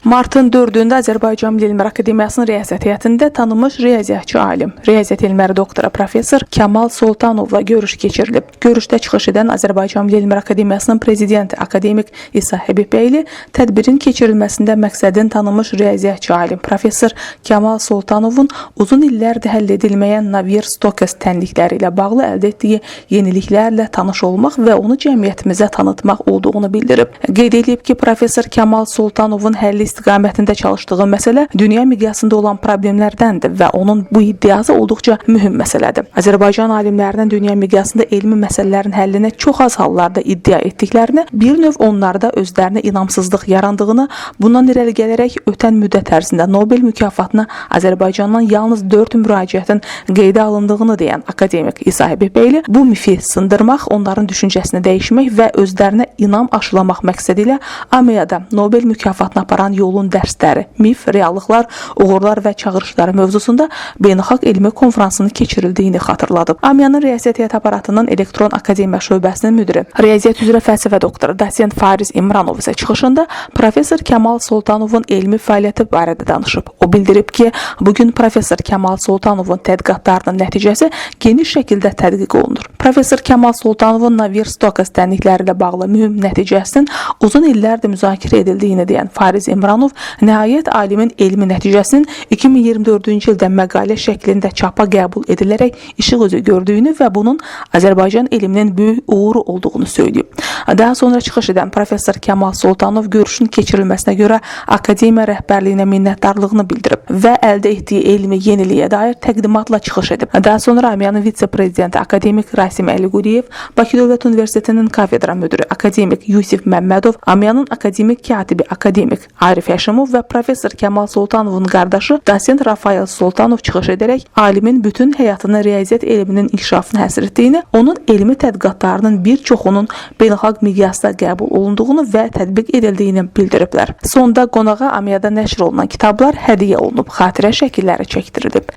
Martın 4-ündə Azərbaycan Milli Elmlər Akademiyasının rəyasət heyətində tanınmış riyaziyyatçı alim, riyaziyyat elmləri doktoru professor Kamal Sultanovla görüş keçirilib. Görüşdə çıxış edən Azərbaycan Milli Elmlər Akademiyasının prezidenti akademik İsa Həbibbəyli tədbirin keçirilməsində məqsədin tanınmış riyaziyyatçı alim professor Kamal Sultanovun uzun illərdir həll edilməyən Navier-Stokes tənlikləri ilə bağlı əldə etdiyi yeniliklərlə tanış olmaq və onu cəmiyyətimizə tanıtmaq olduğunu bildirib. Qeyd edib ki, professor Kamal Sultanovun həlli istiqamətində çalışdığı məsələ dünya miqyasında olan problemlərdəndir və onun bu iddiası olduqca mühüm məsələdir. Azərbaycan alimlərinin dünya miqyasında elmi məsələlərin həllinə çox az hallarda iddia etdiklərini, bir növ onlarda özlərinə inamsızlıq yarandığını, bundan irəli gələrək ötən müddət ərzində Nobel mükafatına Azərbaycandan yalnız 4 müraciətin qeydə alındığını deyən akademik İsa Həbibbəyli bu mifi sındırmaq, onların düşüncəsini dəyişmək və özlərinə inam aşılamaq məqsədi ilə AMEA-da Nobel mükafatına aparan yolun dərsləri, mif, reallıqlar, uğurlar və çağırışları mövzusunda beynəlxalq elmi konfransının keçirildiyini xatırladıb. AMEA-nın Rəyasət Heyət Aparatının Elektron Akademiya şöbəsinin müdiri, riyaziyyat üzrə fəlsəfə doktoru dosent Fariz İmranov isə çıxışında professor Kamal Sultanovun elmi fəaliyyəti barədə danışıb. O bildirib ki, bu gün professor Kamal Sultanovun tədqiqatlarının nəticəsi geniş şəkildə tədqiq olunur. Professor Kamal Sultanovun Navier-Stokes tənlikləri ilə bağlı mühüm nəticəsinin uzun illərdir müzakirə edildiyini deyən Fariz İmranov nəhayət alimin elmi nəticəsinin 2024-cü ildə məqalə şəklində çapa qəbul edilərək işıq üzü gördüyünü və bunun Azərbaycan elminin böyük uğuru olduğunu söyləyib. Daha sonra çıxış edən professor Kamal Sultanov görüşün keçirilməsinə görə akademiya rəhbərliyinə minnətdarlığını bildirib və əldə etdiyi elmi yeniliyə dair təqdimatla çıxış edib. Daha sonra AMİA-nın vitse-prezidenti akademik Rasim Əliquliyev, Bakı Dövlət Universitetinin kafedra müdiri akademik Yusif Məmmədov, AMİA-nın akademik katibi akademik Arif Həşimov və professor Kamal Sultanovun qardaşı dosent Rafael Sultanov çıxış edərək alimin bütün həyatını riyaziyyat elminin inkişafına həsr etdiyini, onun elmi tədqiqatlarının bir çoxunun beynəlxalq miqyasda qəbul olunduğunu və tətbiq edildiyini bildiriblər. Sonda qonağa AMİA-da nəşr olunan kitablar hədiyyə olunub, xatirə şəkilləri çəkdirilib.